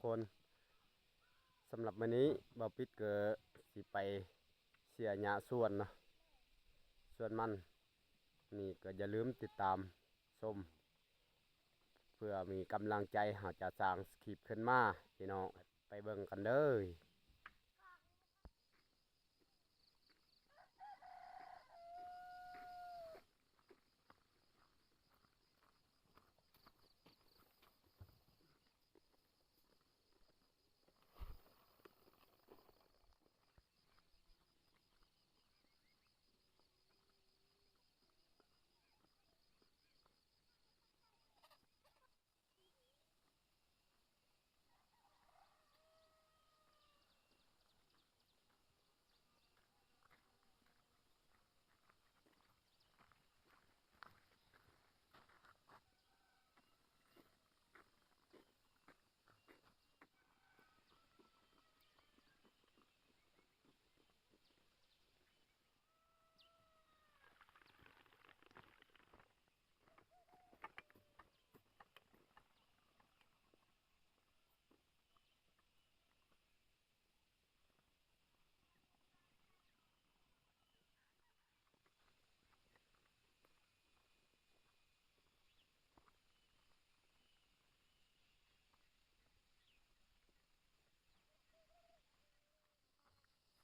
ຄົນ ສຳລັບມື້ນີ້ບ່າວປິດກໍຊິໄປເສຍຫຍ້າສວນເນາະ ສວນມັນ ນີ້ກໍຢ່າລືມຕິດຕາມຊົມ ເພື່ອມີກຳລັງໃຈເຮົາຈະສ້າງຄລິບຂຶ້ນມາ ພີ່ນ້ອງ ໄປເບິ່ງກັນເດີ.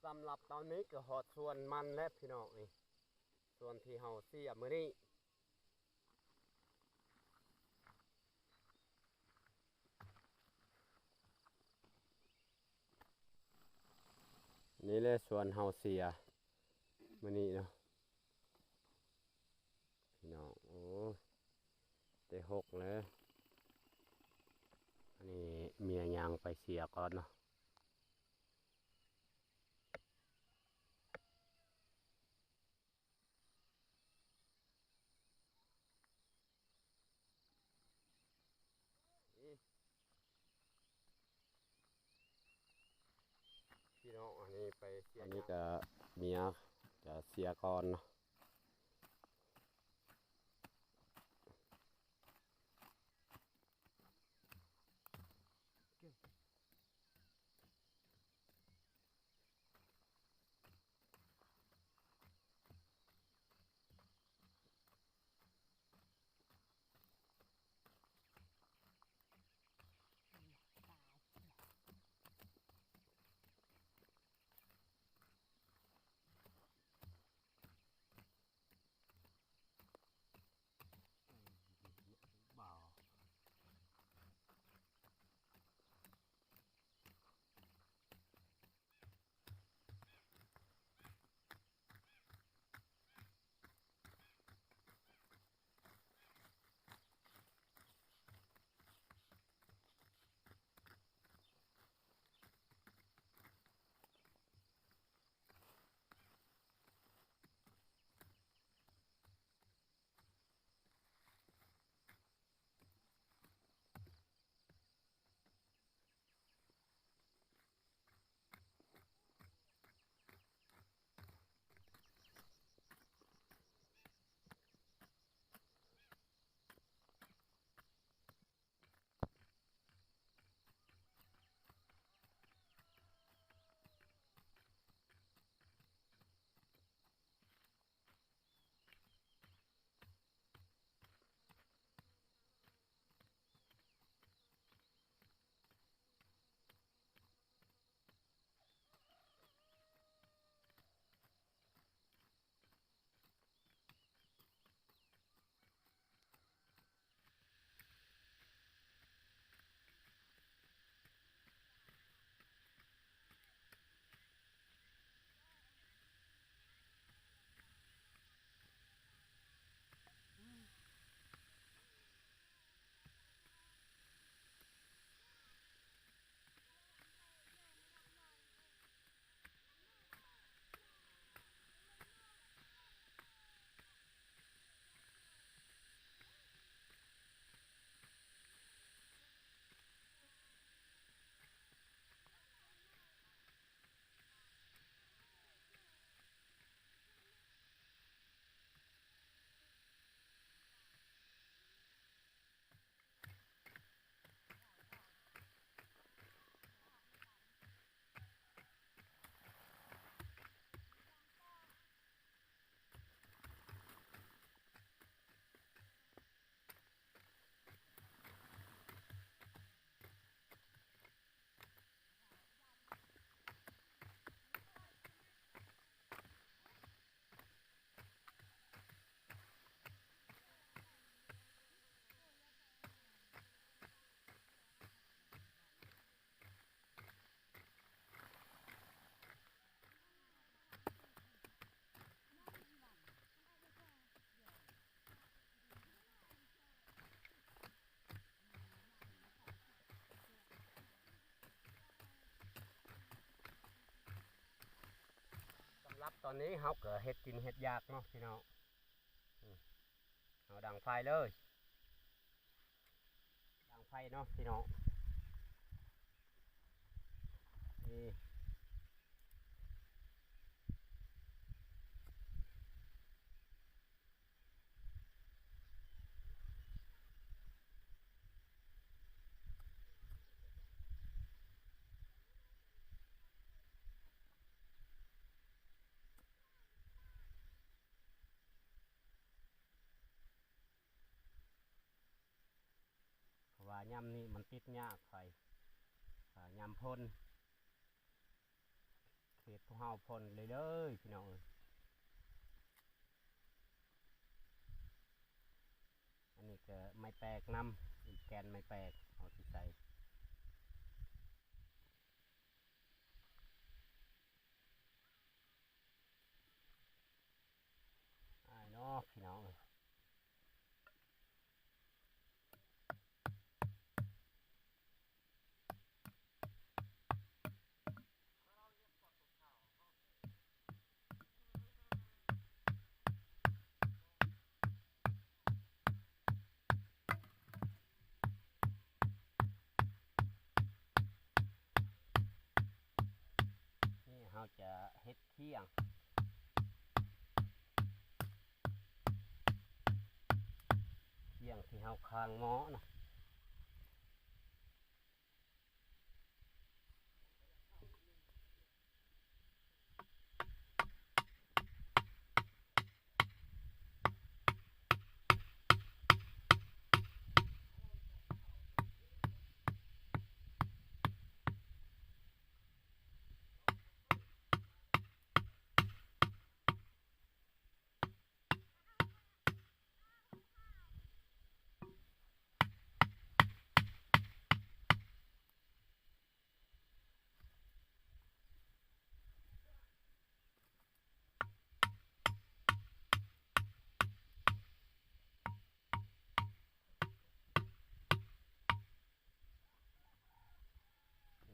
ສຳລັບຕອນນີ້ກໍຮອດສວນມັນແລ້ວພີ່ນ້ອງເອີຍ ສວນທີ່ເຮົາເສຍມື້ນີ້. ນີ້ແຫຼະສວນເຮົາເສຍມື້ນີ້ເນາະ ພີ່ນ້ອງ. ໂອ້ ແຕ່ຫົກແລ້ວ ອັນນີ້ເມຍຍ່າງໄປເສຍກ່ອນເນາະ. ພີ່ນ້ອງ ອັນນີ້ໄປເສຍ ອັນນີ້ກໍເມຍຈະເສຍກ່ອນເນາະ. ເ ຕອນນີ້ເຮົາກໍເຮັດກິນເຮັດຢາກເນາະພີ່ນ້ອງ. ອືມ ເຮົາດັງໄຟເລີຍ ດັງໄຟເນາະພີ່ນ້ອງ. ນີ້ ເພາະວ່າຍາມນີ້ມັນຕິດຫຍ້າໄຟ ອ່າ ຍາມຝົນ ເຂດພວກເຮົາຝົນເລື້ອຍໆ ພີ່ນ້ອງເອີຍ. ອັນນີ້ກໍໄມ້ແປກນຳ ອີກແກ່ນໄມ້ແປກເຮົາຊິໃສ່ ອ້າຍເນາະ ພີ່ນ້ອງເອີຍ. ນີ້ເຮົາຈະເຮັດ ທ່ຽງ ທ່ຽງທີ່ເຮົາຄາງໝໍ້ນະ.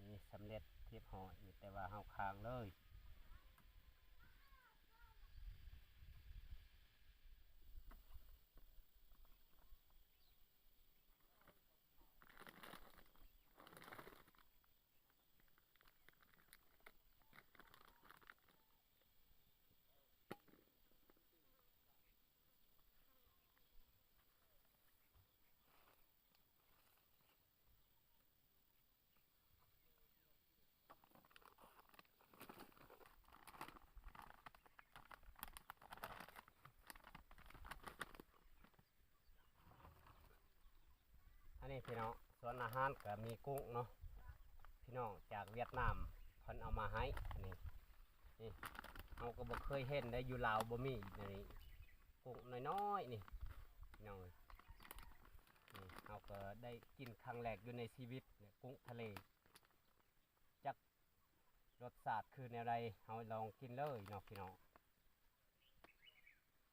ນີ້ສຳເລັດຮຽບຮ້ອຍ ມີແຕ່ວ່າເຮົາຄາງເລີຍ. ອັນນີ້ພີ່ນ້ອງ ສວນອາຫານກໍມີກຸ້ງເນາະ ພີ່ນ້ອງຈາກຫວຽດນາມເພິ່ນເອົາມາໃຫ້. ນີ້ ນີ້ ເຮົາກໍບໍ່ເຄີຍເຫັນໄດ໋ ຢູ່ລາວບໍ່ມີແນວນີ້ ກຸ້ງນ້ອຍໆ ນີ້ ພີ່ນ້ອງເອີຍ. ນີ້ ເຮົາກໍໄດ້ກິນຄັ້ງແລກຢູ່ໃນຊີວິດ ກຸ້ງທະເລ ຈັກລົດຊາດຄືແນວໃດ ເຮົາລອງກິນເລີຍເນາະ ພີ່ນ້ອງ.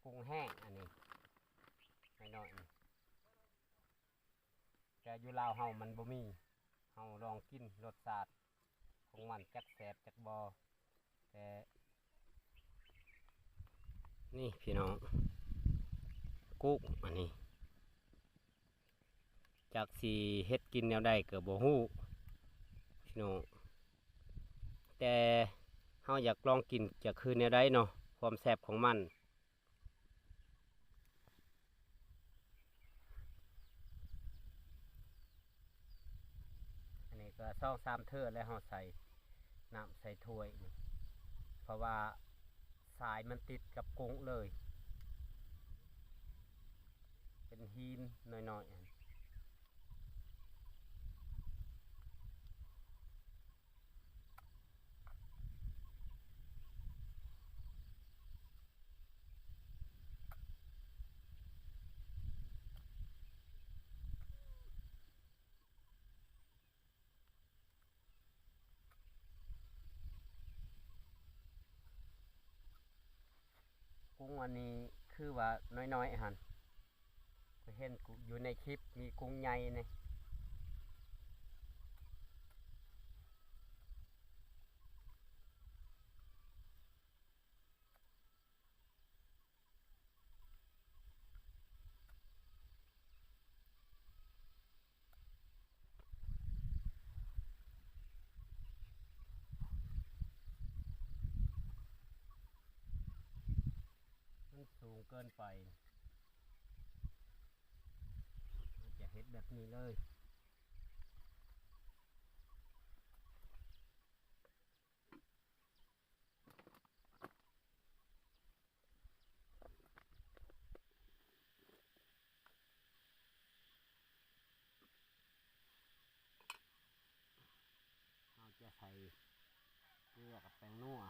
ກຸ້ງແຫ້ງອັນນີ້ ນ້ອຍໆ ນີ້ ແຕ່ຢູ່ລາວເຮົາມັນບໍ່ມີ ເຮົາລອງກິນລົດຊາດຂອງມັນ ຈັກແຊບຈັກບໍ່. ແຕ່ ນີ້ພີ່ນ້ອງ ກຸ້ງອັນນີ້ ຈັກຊິເຮັດກິນແນວໃດກໍບໍ່ຮູ້ພີ່ນ້ອງ ແຕ່ເຮົາຢາກລອງກິນຈະຄືແນວໃດເນາະ ຄວາມແຊບຂອງມັນ. ອັນນີ້ກໍສອງສາມເທື່ອແລ້ວ ເຮົາໃສ່ນ້ຳໃສ່ຖ້ວຍນີ້ ເພາະວ່າສາຍມັນຕິດກັບກຸ້ງເລີຍ ເປັນຫີນນ້ອຍໆ ອັນ ກຸ້ງອັນນີ້ຄືວ່ານ້ອຍໆ ຫັ້ນ ຂ້ອຍເຫັນຢູ່ໃນຄລິບ ມີກຸ້ງໃຫຍ່ນີ້. ເກີນໄປ ຈະເຮັດແບບນີ້ເລີຍ. ເຮົາຈະໃສ່ເກືອກັບແປ້ງນົວ.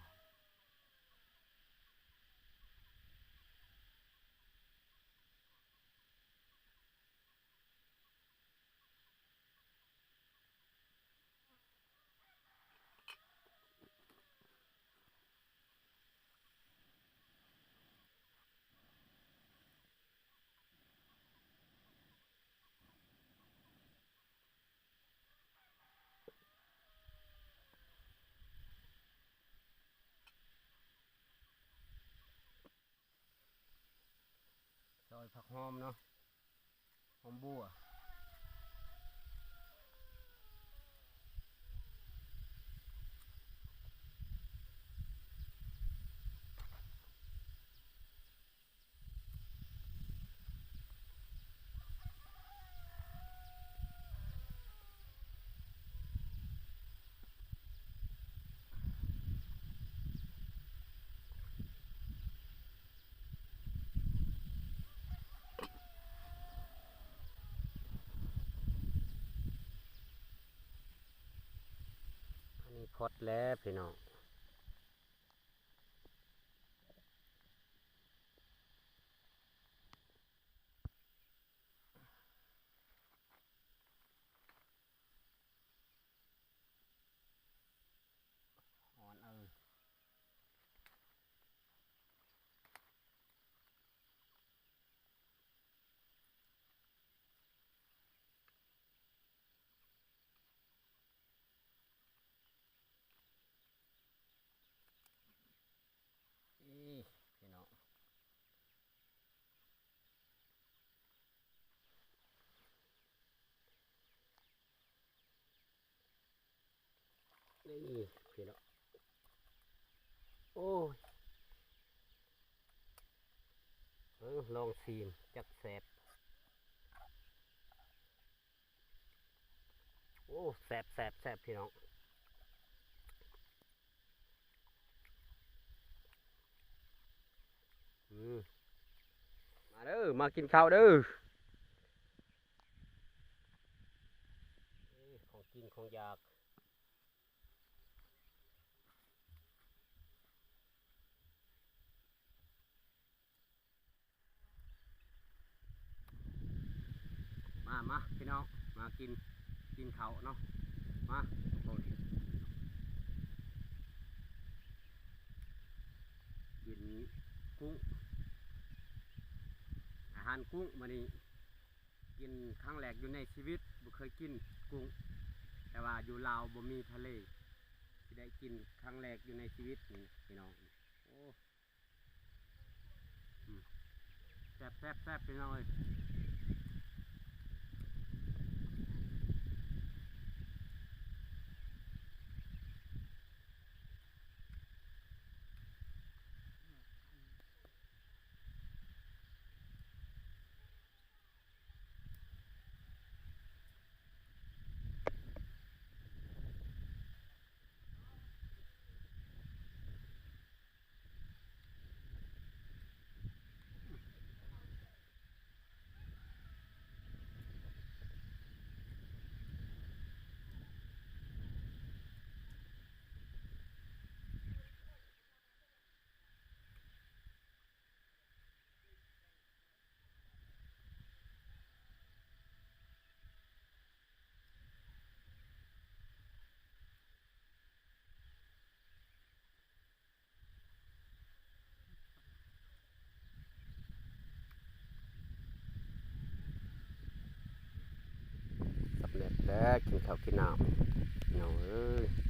ຊອຍຜັກຫອມເນາະ ຫອມບົ່ວ. ອັນນີ້ພອດແລ້ວພີ່ນ້ອງ. ຮ້ອນເອີ. ອີ ພີ່ນ້ອງ ນີ້ພີ່ນ້ອງ ໂອ້ຍ ເອີ ລອງຊີມຈັກແຊບ. ໂອ້ ແຊບໆໆ ພີ່ນ້ອງ ອືມ ມາເດີ ມາກິນເຂົ້າເດີ ຂອງກິນຂອງຢາກ. ມາ ມາ ພີ່ນ້ອງ ມາກິນ ກິນເຂົ້າເນາະ ມາ ກິນກຸ້ງ ອາຫານກຸ້ງມື້ນີ້ ກິນຄັ້ງແລກຢູ່ໃນຊີວິດ ບໍ່ເຄີຍກິນກຸ້ງ ແຕ່ວ່າຢູ່ລາວບໍ່ມີທະເລ ຊິໄດ້ກິນຄັ້ງແລກຢູ່ໃນຊີວິດນີ້ ພີ່ນ້ອງ ໂອ້. ອືມ ແຊບໆໆ ພີ່ນ້ອງເອີຍ. ສຳເລັດແລ້ວ ກິນເຂົ້າກິນນ້ຳ ພີ່ນ້ອງເອີຍ.